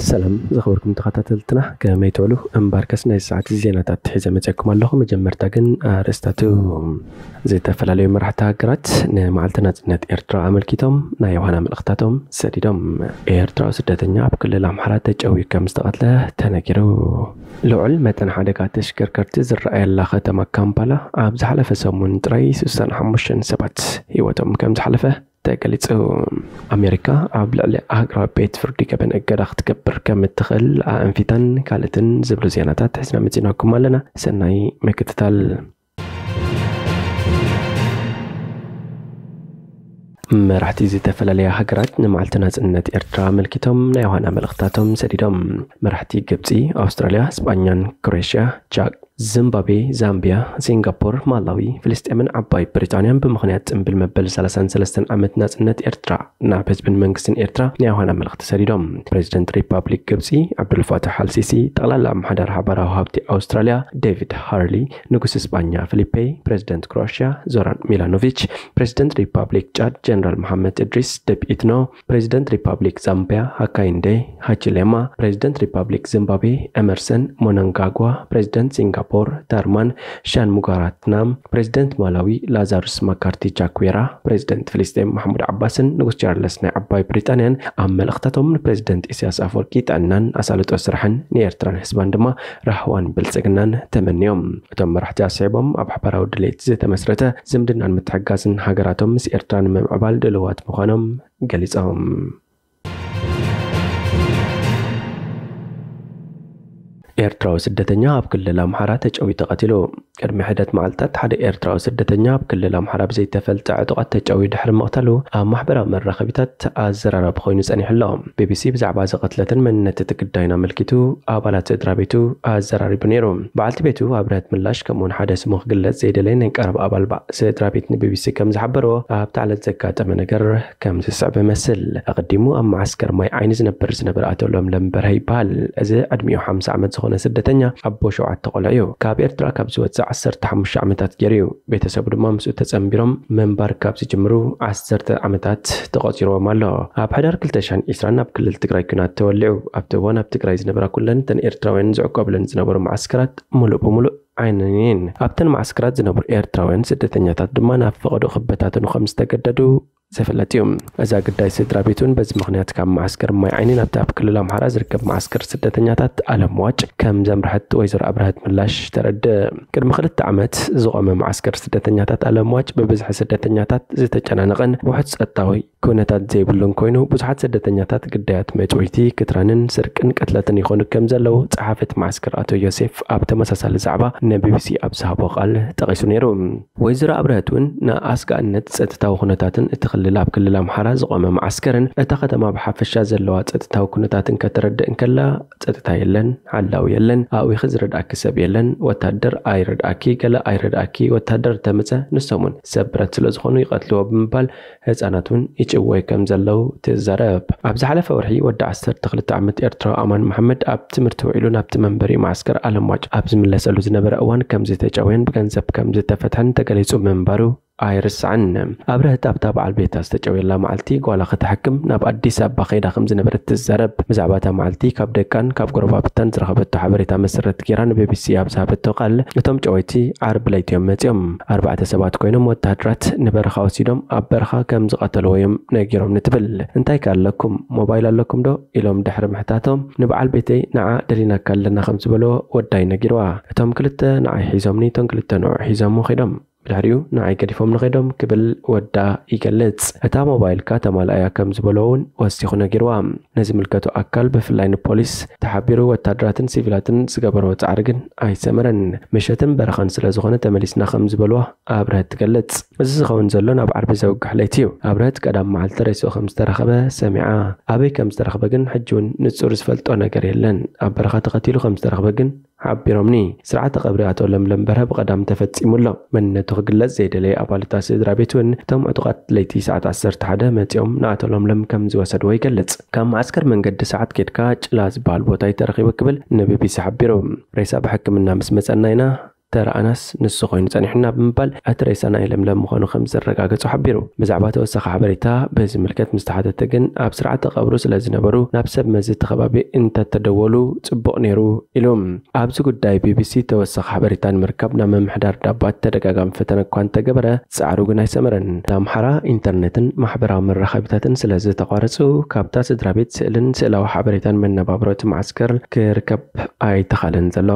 ሰላም ዝኸበርኩም ተኸታተልትና፣ ከመይ ትውዕሉ? እምባርከስ ናይ ሰዓት ዜናታት ሒዘ መፅኩም ኣለኹ። መጀመርታ ግን ኣርእስታቱ። ዝተፈላለዩ መራሕቲ ሃገራት ንመዓልቲ ናፅነት ኤርትራ ኣመልኪቶም ናይ ዮሃና መልእኽታቶም ሰዲዶም። ኤርትራዊ ስደተኛ ኣብ ክልል ኣምሓራ ተጨውዩ ከም ዝተቐትለ ተነጊሩ። ልዑል መጠን ሓደጋ ተሽከርከርቲ ዝረኣየላ ከተማ ካምፓላ ኣብ ዝሓለፈ ሰሙን ጥራይ ስሳን ሓሙሽተን ሰባት ህይወቶም ከም ዝሓለፈ ተገሊጹ። ኣሜሪካ ኣብ ልዕሊ ኣህጉራዊ ቤት ፍርዲ ገበን እገዳ ክትገብር ከም እትኽእል ኣእንፊታን ካልእትን ዝብሉ ዜናታት ሒዝና መጺናኩም ኣለና። ሰናይ ምክትታል። መራሕቲ ዝተፈላለያ ሃገራት ንመዓልቲ ናጽነት ኤርትራ ኣመልኪቶም ናይ ዮሃና መልእኽታቶም ሰዲዶም። መራሕቲ ግብጺ፣ ኣውስትራልያ፣ ስጳኛን ክሮኤሽያ፣ ቻክ፣ ዚምባብዌ፣ ዛምቢያ፣ ሲንጋፖር፣ ማላዊ፣ ፍልስጤምን ዓባይ ብሪጣንያን ብምኽንያት ጽምብል መበል ሰላሳን ሰለስተን ዓመት ናጽነት ኤርትራ ናብ ህዝብን መንግስትን ኤርትራ ናይ ዮሃና መልእኽቲ ሰዲዶም። ፕሬዚደንት ሪፓብሊክ ግብጺ ዓብዱልፋታሕ ኣልሲሲ፣ ጠቕላላ ኣመሓዳሪ ሓባራዊ ሃብቲ ኣውስትራልያ ዴቪድ ሃርሊ፣ ንጉስ ስጳኛ ፊሊፔ፣ ፕሬዚደንት ክሮኤሽያ ዞራን ሚላኖቪች፣ ፕሬዚደንት ሪፓብሊክ ጫድ ጀነራል መሓመድ እድሪስ ደብ ኢትኖ፣ ፕሬዚደንት ሪፓብሊክ ዛምቢያ ሃካይንዴ ሃቺሌማ፣ ፕሬዚደንት ሪፓብሊክ ዚምባብዌ ኤመርሰን ሞናንጋጓ፣ ፕሬዚደንት ሲንጋፖር ታርማን ሻንሙጋራትናም፣ ፕሬዚደንት ማላዊ ላዛሩስ ማካርቲ ቻኩዌራ፣ ፕሬዚደንት ፍልስጤም ማሕሙድ ዓባስን ንጉስ ቻርለስ ናይ ዓባይ ብሪጣንያን ኣብ መልእኽታቶም ንፕሬዚደንት ኢሳያስ ኣፈወርቂ ጥዕናን ኣሳልጦ ስራሕን ንኤርትራን ህዝባን ድማ ራህዋን ብልጽግናን ተመንዮም። እቶም መራሕቲ ኣስዒቦም ኣብ ሓባራዊ ድሌት ዝተመስረተ ዝምድናን ምትሕጋዝን ሃገራቶም ምስ ኤርትራ ንምምዕባል ድልዋት ምዃኖም ገሊጾም። ኤርትራዊ ስደተኛ ኣብ ክልል ኣምሓራ ተጨውዩ ተቐቲሉ። ቅድሚ ሕደት መዓልታት ሓደ ኤርትራዊ ስደተኛ ኣብ ክልል ኣምሓራ ብዘይተፈልጠ ዕጡቓት ተጨውዩ ድሕሪ ምቕታሉ ኣብ ማሕበራዊ መራኸቢታት ኣዘራራቢ ኮይኑ ጸኒሑ ኣሎ። ቢቢሲ ብዛዕባ እዚ ቅትለትን መንነት እቲ ግዳይን ኣመልኪቱ ኣባላት ስድራ ቤቱ ኣዘራሪቡ ነይሩ። በዓልቲ ቤቱ ኣብርሀት ምላሽ ከምኡውን ሓደ ስሙ ክግለጽ ዘይደለየ ናይ ቀረባ ኣባል ባ-፣ ስድራ ቤት ንቢቢሲ ከም ዝሓበርዎ ኣብቲ ዕለት ዘጋጠመ ነገር ከም ዝስዕብ ይመስል። ኣቐዲሙ ኣብ መዓስከር ማይ ዓይኒ ዝነብር ዝነበረ ኣቶ ለምለም በርሀ ይበሃል። እዚ ዕድሚኡ ሓምሳ ዓመት ዝኾነ ስደተኛ ኣቦ ሸውዓተ ቆልዑ እዩ። ካብ ኤርትራ ካብ ዝወጽእ ዓሰርተ ሓሙሽተ ዓመታት ገይሩ እዩ። ቤተሰቡ ድማ ምስኡ ተጸንቢሮም ምንባር ካብ ዝጅምሩ ዓሰርተ ዓመታት ተቖጺርዎም ኣሎ። ኣብ ሕዳር ክልተ ሽሕን ዕስራን ኣብ ክልል ትግራይ ኲናት ተወሊዑ። ኣብቲ እዋን ኣብ ትግራይ ዝነበራ ኩለን እተን ኤርትራውያን ዝዕቆብለን ዝነበሩ መዓስከራት ሙሉእ ብሙሉእ ዓይነን እየን። ኣብተን መዓስከራት ዝነብሩ ኤርትራውያን ስደተኛታት ድማ ናብ ፈቐዶ ክበታተኑ ከም ዝተገደዱ ዝፍለጥ እዩ። እዛ ግዳይ ስድራ ቤት እውን በዚ ምኽንያት ካብ መዓስከር ማይ ዓይኒ ናብቲ ኣብ ክልል ኣምሓራ ዝርከብ መዓስከር ስደተኛታት ኣለምዋጭ ከም ዘምርሐት ወይዘሮ ኣብርሀት ምላሽ ተረድእ። ቅድሚ ክልተ ዓመት ዝቖመ መዓስከር ስደተኛታት ኣለምዋጭ ብብዝሒ ስደተኛታት ዝተጨናነቐን ውሑድ ጸጥታዊ ኩነታት ዘይብሉን ኮይኑ፣ ብዙሓት ስደተኛታት ግዳያት መጭወይቲ፣ ክትራንን ስርቅን ቅትለትን ይኾኑ ከም ዘለዉ ጸሓፊ እቲ መዓስከር ኣቶ ዮሴፍ ኣብ ተመሳሳሊ ዛዕባ ንቢቢሲ ኣብ ዝሃቦ ቃል ጠቒሱ ነይሩ። ወይዘሮ ኣብርሀት እውን ንኣስጋእነት ጸጥታዊ ኩነታትን እቲ ክልል ኣብ ክልል ኣምሓራ ዝቖመ መዓስከርን እታ ከተማ ብሓፈሻ ዘለዋ ጸጥታዊ ኩነታትን ከተረድእ እንከላ፣ ጸጥታ የለን፣ ሓላዊ የለን፣ ኣእዊኺ ዝረድኣኪ ሰብ የለን፣ ወታደር ኣይረድኣኪ፣ ገለ ኣይረድኣኪ፣ ወታደር እንተመጸ ንሶም እውን ሰብ ብረት ስለ ዝኾኑ ይቐትልዎ ብምባል ህጻናት እውን ይጭወዩ ከም ዘለዉ ትዛረብ። ኣብ ዝሓለፈ ወርሒ ወዲ ዓሰርተ ክልተ ዓመት ኤርትራዊ ኣማን መሓመድ ኣብ ትምህርቲ ውዒሉ ናብቲ መንበሪ መዓስከር ኣለምዋጭ ኣብ ዝምለሰሉ ዝነበረ እዋን ከም ዝተጨወየን ብገንዘብ ከም ዝተፈትሐን ተገሊጹ ምንባሩ ኣይርስዕን። ኣብርሀት ኣብታ በዓል ቤታ ዝተጨውየላ መዓልቲ ጓላ ከተሕክም ናብ ኣዲስ ኣበባ ከይዳ ከም ዝነበረት ትዛረብ። ብዛዕባ እታ መዓልቲ ካብ ደቃን ካብ ጎረባብታን ዝረኸበቶ ሓበሬታ መሰረት ገይራ ንቢቢሲ ኣብ ዝሃበቶ ቃል፣ እቶም ጨወይቲ ዓርቢ ለይቲ እዮም መጺኦም። ኣርባዕተ ሰባት ኮይኖም ወታሃደራት ንበረኻ ወሲዶም ኣብ በረኻ ከም ዝቐተልዎ እዮም ነጊሮምኒ ትብል። እንታይ ከ ኣለኩም? ሞባይል ኣለኩም ዶ? ኢሎም ድሕሪ ምሕታቶም፣ ንበዓል ቤተይ ንዓ ደሊናካ ኣለና ከም ዝበልዎ ወዳይ ነጊርዋ። እቶም ክልተ ንዓይ ሒዞምኒ፣ እቶም ክልተ ንዑ ሒዞምዎ ከይዶም። ብድሕሪኡ ንዓይ ገዲፎም ንኸይዶም ክብል ወዳ ይገልጽ። እታ ሞባይልካ ተማልኣያ ከም ዝበሎ እውን ወሲኹ ነጊርዋ። ንዝምልከቶ ኣካል ብፍላይ ንፖሊስ ተሓቢሩ ወታደራትን ሲቪላትን ዝገበርዎ ጻዕሪ ግን ኣይሰመረን። ምሸትን በረኻን ስለ ዝኾነ ተመሊስና ከም ዝበልዋ ኣብርሀት ትገልጽ። እዚ ዝኸውን ዘሎ ናብ ዓርቢ ዘውግሕ ለይቲ እዩ። ኣብርሀት ቀዳም መዓልቲ ሬስኡ ከም ዝተረኸበ ሰሚዓ። ኣበይ ከም ዝተረኸበ ግን ሕጂ እውን ንጹር ዝፈልጦ ነገር የለን። ኣብ በረኻ ተኸቲሉ ከም ዝተረኸበ ግን ሓቢሮምኒ። ስርዓተ ቀብሪ ኣቶ ለምለም በርሀ ብቐዳም ተፈጺሙ ኣሎ። መንነቱ ክግለጽ ዘይደለየ ኣባል እታ ስድራ ቤት እውን እቶም ዕጡቓት ለይቲ ሰዓት ዓሰርተ ሓደ መጺኦም ንኣቶ ለምለም ከም ዝወሰድዎ ይገልጽ። ካብ መዓስከር መንገዲ ሰዓት ኬድካ ጭላ ዝበሃል ቦታ እዩ ተረኺቡ ክብል ንቢቢሲ ሓቢሩ። ሬሳ ብሕክምና ምስ መጸና ኢና ተረኣናስ ንሱ ኮይኑ ጸኒሑና ብምባል እቲ ሬሳ ናይ ለምለም ምዃኑ ከም ዘረጋገጹ ሓቢሩ። ብዛዕባ ተወሳኺ ሓበሬታ ብዝምልከት ምስ ተሓተተ ግን ኣብ ስርዓተ ቀብሩ ስለ ዝነበሩ ናብ ሰብ መዚ እቲ ከባቢ እንተተደወሉ ጽቡቕ ነይሩ ኢሉ። ኣብዚ ጉዳይ ቢቢሲ ተወሳኺ ሓበሬታ ንምርካብ ናብ ምምሕዳር ዳባት ተደጋጋሚ ፈተነ እኳ እንተገበረ ጻዕሩ ግን ኣይሰመረን። ኣምሓራ ኢንተርኔትን ማሕበራዊ መራኸቢታትን ስለ ዝተቋረጹ ካብታ ስድራ ቤት ስእልን ስእላዊ ሓበሬታን መነባብሮ እቲ መዓስከር ክርከብ ኣይተኻለን ዘሎ።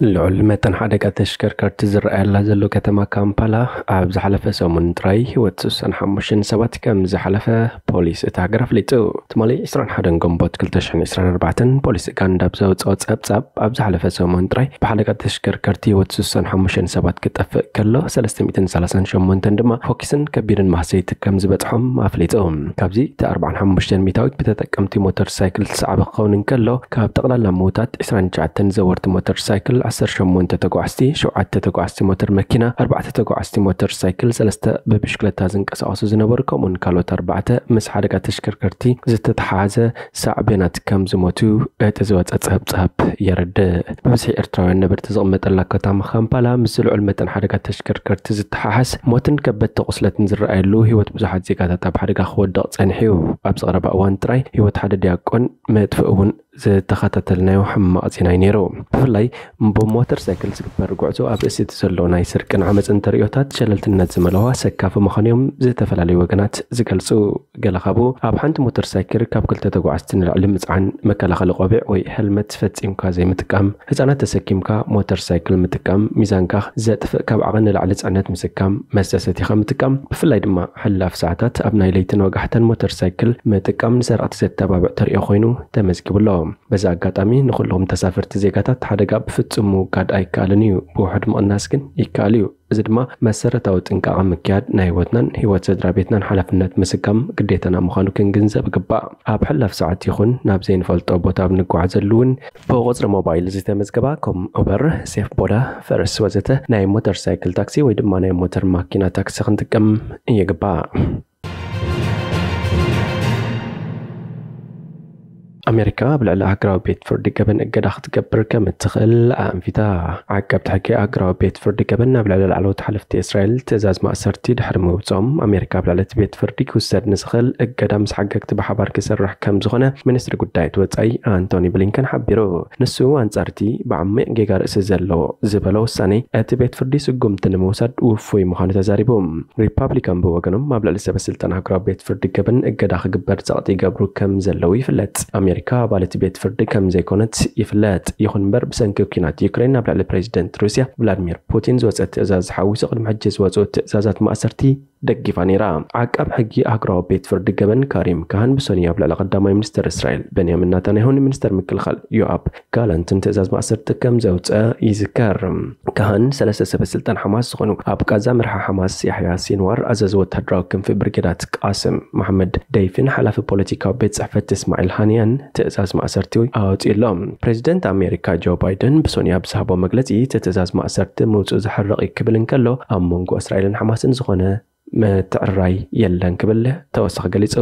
ልዑል መጠን ሓደጋ ተሽከርከርቲ ዝረኣየላ ዘሎ ከተማ ካምፓላ ኣብ ዝሓለፈ ሰሙን ጥራይ ህይወት ስሳን ሓሙሽተን ሰባት ከም ዝሓለፈ ፖሊስ እታ ሃገር ኣፍሊጡ። ትማሊ ዕስራን ሓደን ግንቦት ክልተ ሽሕን ዕስራን ኣርባዕተን ፖሊስ ኡጋንዳ ብዘውፅኦ ፀብፃብ ኣብ ዝሓለፈ ሰሙን ጥራይ ብሓደጋ ተሽከርከርቲ ህይወት ስሳን ሓሙሽተን ሰባት ክጠፍእ ከሎ ሰለስተ ሚእትን ሰላሳን ሸሞንተን ድማ ፎኪስን ከቢድን ማህሰይቲ ከም ዝበፅሖም ኣፍሊጡ። ካብዚ እቲ ኣርባዓን ሓሙሽተን ሚእታዊት ብተጠቀምቲ ሞተር ሳይክል ዝሰዓበ ክኸውን እንከሎ ካብ ጠቕላላ ምውታት ዕስራን ትሽዓተን ዘወርቲ ሞተር ሳይክል፣ ዓሰርተ ሸሞንተ ተጓዓዝቲ፣ ሸውዓተ ተጓዓዝቲ ሞተር መኪና፣ ኣርባዕተ ተጓዓዝቲ ሞተር ሳይክል፣ ሰለስተ ብብሽክለታ ዝንቀሳቐሱ ዝነበሩ ከምኡን ካልኦት ኣርባዕተ ምስ ሓደጋ ተሽከርከርቲ ዝተተሓሓዘ ሳዕቤናት ከም ዝሞቱ እቲ ዝወፀ ፀብፃብ የረድእ። ብብዝሒ ኤርትራውያን ነበርቲ ዝቕመጠላ ከተማ ካምፓላ ምስ ልዑል መጠን ሓደጋ ተሽከርከርቲ ዝተሓሓዝ ሞትን ከበድቲ ቁስለትን ዝረኣየሉ ህይወት ብዙሓት ዜጋታት ኣብ ሓደጋ ክወድቕ ጸኒሑ እዩ። ኣብዚ ቀረባ እዋን ጥራይ ህይወት ሓደ ዲያቆን መጥፍእ እውን ዝተኸታተልናዮ ሕማቕ ዜና እዩ ነይሩ። ብፍላይ ብሞተር ሳይክል ዝግበር ጉዕዞ ኣብ ርእሲ እቲ ዘሎ ናይ ስርቅን ዓመፅን ተርእዮታት ሸለልትነት ዝመልኦ ኣሰካፊ ምዃኑ እዮም ዝተፈላለዩ ወገናት ዝገልጹ። ገለ ካብኡ ኣብ ሓንቲ ሞተር ሳይክል ካብ ክልተ ተጓዓዝቲ ንላዕሊ ምጽዓን፣ መከላኸሊ ቆቢዕ ወይ ሄልመት ፈጺምካ ዘይምጥቃም፣ ህጻናት ተሰኪምካ ሞተር ሳይክል ምጥቃም ሚዛንካ ዘጥፍእ፣ ካብ ዓቐን ንላዕሊ ጽዕነት ምስካም፣ መስተ ሰቲኻ ምጥቃም፣ ብፍላይ ድማ ሕላፍ ሰዓታት ኣብ ናይ ለይትን ወጋሕታን ሞተር ሳይክል ምጥቃም ንሰረቕቲ ዘተባብዕ ተርእዮ ኮይኑ ተመዝጊቡ ኣሎ። በዚ ኣጋጣሚ ንኹሎም ተሳፈርቲ ዜጋታት ሓደጋ ብፍጹም ምውጋድ ኣይከኣልን እዩ፣ ብውሑድ ምቕናስ ግን ይከኣል እዩ። እዚ ድማ መሰረታዊ ጥንቃቐ ምክያድ ናይ ህይወትናን ህይወት ስድራ ቤትናን ሓላፍነት ምስካም ግዴታና ምዃኑ ክንግንዘብ ይግባእ። ኣብ ሕላፍ ሰዓት ይኹን ናብ ዘይንፈልጦ ቦታ ኣብ ንጓዓዘሉ እውን ብቁጽሪ ሞባይል ዝተመዝገባ ከም ኡበር፣ ሴፍ ቦዳ፣ ፈረስ ወዘተ ናይ ሞተር ሳይክል ታክሲ ወይ ድማ ናይ ሞተር ማኪና ታክሲ ክንጥቀም ይግባእ። ኣሜሪካ ኣብ ልዕሊ ኣህጉራዊ ቤት ፍርዲ ገበን እገዳ ክትገብር ከም እትኽእል ኣንፊታ። ዓቀብቲ ሕጊ ኣህጉራዊ ቤት ፍርዲ ገበን ኣብ ልዕሊ ላዕለዎት ሓለፍቲ እስራኤል ትእዛዝ ማእሰርቲ ድሕሪ ምውፅኦም፣ ኣሜሪካ ኣብ ልዕሊ እቲ ቤት ፍርዲ ክውሰድ ንዝኽእል እገዳ ምስ ሓገግቲ ብሓባር ክሰርሕ ከም ዝኾነ ሚኒስትሪ ጉዳያት ወፃኢ ኣንቶኒ ብሊንከን ሓቢሩ። ንሱ ኣንጻር እቲ ብዓሚቕ ጌጋ ርእሲ ዘሎ ዝበሎ ውሳኔ፣ እቲ ቤት ፍርዲ ስጉምቲ ንምውሳድ ውፉይ ምዃኑ ተዛሪቡ። ሪፓብሊካን ብወገኖም ኣብ ልዕሊ ሰበ ስልጣን ኣህጉራዊ ቤት ፍርዲ ገበን እገዳ ክግበር ጸቕጢ ይገብሩ ከም ዘለዉ ይፍለጥ። ኣሜሪካ ኣባል እቲ ቤት ፍርዲ ከም ዘይኮነት ይፍለጥ። ይኹን እምበር ብሰንኪ ኲናት ዩክሬን ኣብ ልዕሊ ፕሬዚደንት ሩስያ ቭላድሚር ፑቲን ዝወጸ ትእዛዝ ሓዊሱ ቅድሚ ሕጂ ዝወጹ ትእዛዛት ማእሰርቲ ደጊፋ ነይራ። ዓቃብ ሕጊ ኣህጉራዊ ቤት ፍርዲ ገበን ካሪም ካህን ብሰኑይ ኣብ ልዕሊ ቀዳማይ ሚኒስተር እስራኤል ቤንያሚን ናታንያሁን ሚኒስተር ምክልኻል ዮኣብ ጋላንትን ትእዛዝ ማእሰርቲ ከም ዘውጸ ይዝከር። ካህን ሰለስተ ሰበ ስልጣን ሓማስ ዝኾኑ ኣብ ቃዛ መርሓ ሓማስ ያሕያ ሲንዋር፣ ኣዛዚ ወታደራዊ ክንፊ ብርጌዳት ቃስም መሓመድ ደይፍን ሓላፊ ፖለቲካዊ ቤት ጽሕፈት እስማዒል ሃንያን ትእዛዝ ማእሰርቲ ኣውጺኡ ኣሎ። ፕሬዚደንት ኣሜሪካ ጆ ባይደን ብሰኑይ ኣብ ዝሃቦ መግለጺ እቲ ትእዛዝ ማእሰርቲ ምውጽኡ ዘሕርቕ እዩ ክብል እንከሎ ኣብ መንጎ እስራኤልን ሓማስን ዝኾነ ምትዕርራይ የለን ክብል ተወሳኺ ገሊጹ።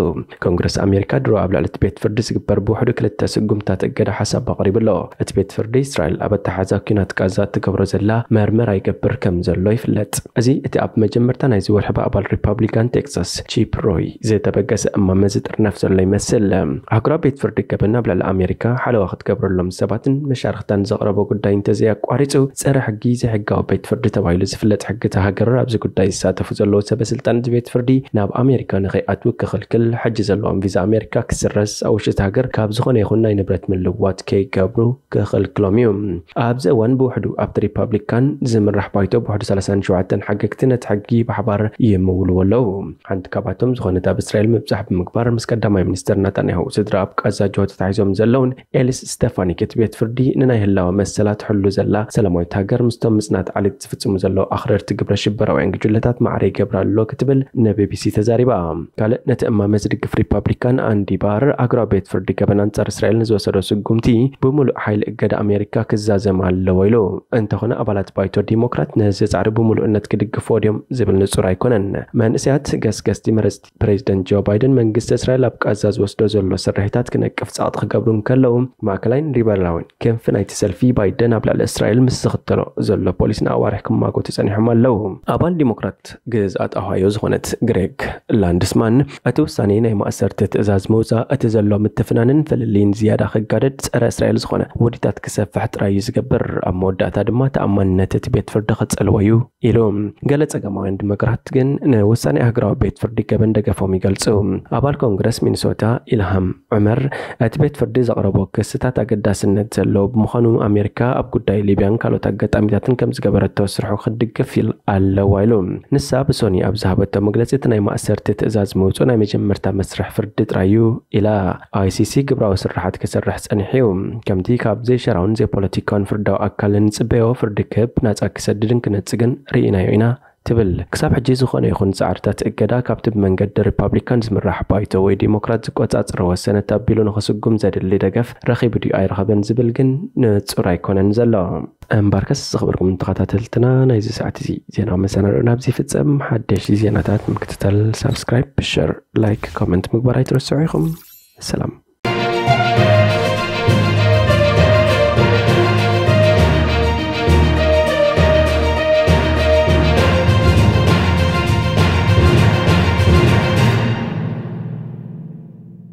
ኮንግረስ ኣሜሪካ ድሮ ኣብ ልዕሊ እቲ ቤት ፍርዲ ዝግበር ብውሕዱ ክልተ ስጉምታት እገዳ ሓሳብ ኣቕሪቡ ኣሎ። እቲ ቤት ፍርዲ እስራኤል ኣብ ኣተሓሕዛ ኲናት ቃዛ እትገብሮ ዘላ መርመራ ይገብር ከም ዘሎ ይፍለጥ። እዚ እቲ ኣብ መጀመርታ ናይዚ ወርሒ ብኣባል ሪፓብሊካን ቴክሳስ ቺፕ ሮይ ዝተበገሰ እማመ ዝጥርነፍ ዘሎ ይመስል። ኣህጉራዊ ቤት ፍርዲ ገበን ኣብ ልዕሊ ኣሜሪካ ሓለዋ ክትገብረሎም ሰባትን መሻርኽታን ዘቕረቦ ጉዳይ እንተዘይኣቋሪጹ ጸረ ሕጊ ዘይሕጋዊ ቤት ፍርዲ ተባሂሉ ዝፍለጥ ሕጊ እታ ሃገር ኣብዚ ጉዳይ ዝሳተፉ ዘለዉ ሰበ ስልጣን እቲ ቤት ፍርዲ ናብ ኣሜሪካ ንኸይኣትዉ ክኽልክል፣ ሕጂ ዘለዎም ቪዛ ኣሜሪካ ክስረዝ፣ ኣብ ውሽጢ እታ ሃገር ካብ ዝኾነ ይኹን ናይ ንብረት ምልውዋጥ ከይገብሩ ክኽልክሎም እዩ። ኣብዚ እዋን ብውሕዱ ኣብቲ ሪፓብሊካን ዝምራሕ ባይቶ ብውሕዱ ሰላሳን ሸውዓተን ሓገግቲ ነቲ ሕጊ ብሓባር ይምውልዎ ኣለዉ። ሓንቲ ካብኣቶም ዝኾነት ኣብ እስራኤል ምብጻሕ ብምግባር ምስ ቀዳማይ ሚኒስትር ናታንያሁ ስድራ ኣብ ቃዛ ጅሆ ተታሒዞም ዘለውን ኤሊስ ስቴፋኒክ እቲ ቤት ፍርዲ ንናይ ህላወ መሰላ ትሕሉ ዘላ ሰላማዊት ሃገር ምስቶም ምጽናት ዓሌት ዝፍጽሙ ዘለዉ ኣኽረርቲ ግብረ ሽበራውያን ጉጅለታት ማዕረ ይገብራ ኣሎ ክትብል ንቢቢሲ ተዛሪባ። ካልእ ነቲ እማመ ዝድግፍ ሪፓብሊካን ኣንዲ ባር፣ ኣህጉራዊ ቤት ፍርዲ ገበን ኣንጻር እስራኤል ንዝወሰዶ ስጉምቲ ብምሉእ ሓይሊ እገዳ ኣሜሪካ ክዛዘም ኣለዎ ኢሉ። እንተኾነ ኣባላት ባይቶ ዲሞክራት ነዚ ጻዕሪ ብምሉእነት ክድግፍዎ ድዮም ዝብል ንጹር ኣይኮነን። መንእሰያት ገስገስቲ መረጽቲ ፕሬዚደንት ጆ ባይደን መንግስቲ እስራኤል ኣብ ቃዛ ዝወስዶ ዘሎ ስርሒታት ክነቅፍ ጸቕጢ ክገብሩ እንከለዉ፣ ማእከላይን ሊበራላዊን ክንፊ ናይቲ ሰልፊ ባይደን ኣብ ልዕሊ እስራኤል ምስ ዝኽተሎ ዘሎ ፖሊሲ ንኣዋርሕ ክማጎቱ ጸኒሖም ኣለዉ። ኣባል ዲሞክራት ግዝኣት ኦሃዮ ዝኾነት ግሬግ ላንድስማን፣ እቲ ውሳኔ ናይ ማእሰርቲ ትእዛዝ ምውጻእ እቲ ዘሎ ምትፍናንን ፍልልይን ዝያዳ ክጋደድ፣ ጸረ እስራኤል ዝኾነ ውዲታት ክሰፍሕ ጥራይ እዩ ዝገብር። ኣብ መወዳእታ ድማ ተኣማንነት እቲ ቤት ፍርዲ ክጸልዎ እዩ ኢሉ። ገለ ጸጋማውያን ዲሞክራት ግን ንውሳኔ ኣህጉራዊ ቤት ፍርዲ ገበን ደገፎም ይገልጹ። ኣባል ኮንግረስ ሚኒሶታ ኢልሃም ዑመር፣ እቲ ቤት ፍርዲ ዘቕረቦ ክስታት ኣገዳስነት ዘለዎ ብምዃኑ፣ ኣሜሪካ ኣብ ጉዳይ ሊብያን ካልኦት ኣጋጣሚታትን ከም ዝገበረቶ ስርሑ ክትድግፍ ኢል ኣለዋ ኢሉ። ንሳ ብሶኒ ኣብ ዝሃበቶ መግለጺ፣ እቲ ናይ ማእሰርቲ ትእዛዝ ምውጽኡ ናይ መጀመርታ መስርሕ ፍርዲ ጥራይ እዩ ኢላ። ኣይሲሲ ግብራዊ ስርሓት ክሰርሕ ጸኒሑ እዩ። ከምቲ ካብ ዘይሸራውን ዘይፖለቲካውን ፍርዳዊ ኣካል እንጽበዮ፣ ፍርዲ ክህብ፣ ናጻ ክሰድድን ክነጽግን ርኢናዮ ኢና ትብል። ክሳብ ሕጂ ዝኾነ ይኹን ጻዕርታት እገዳ ካብቲ ብመንገዲ ሪፓብሊካን ዝምራሕ ባይቶ ወይ ዲሞክራት ዝቆጻጸርዎ ሰነት ኣቢሉ ንኽስጉም ዘድሊ ደገፍ ረኺቡ ድዩ ኣይረኸበን ዝብል ግን ንጹር ኣይኮነን ዘሎ። እምበርከስ ዝኽበርኩም ተኸታተልትና፣ ናይዚ ሰዓት እዚ ዜና መሰናድኦ ናብዚ ይፍጸም። ሓደሽቲ ዜናታት ንምክትታል ሳብስክራይብ፣ ሸር፣ ላይክ፣ ኮመንት ምግባር ኣይትረስዑ ኢኹም። ሰላም።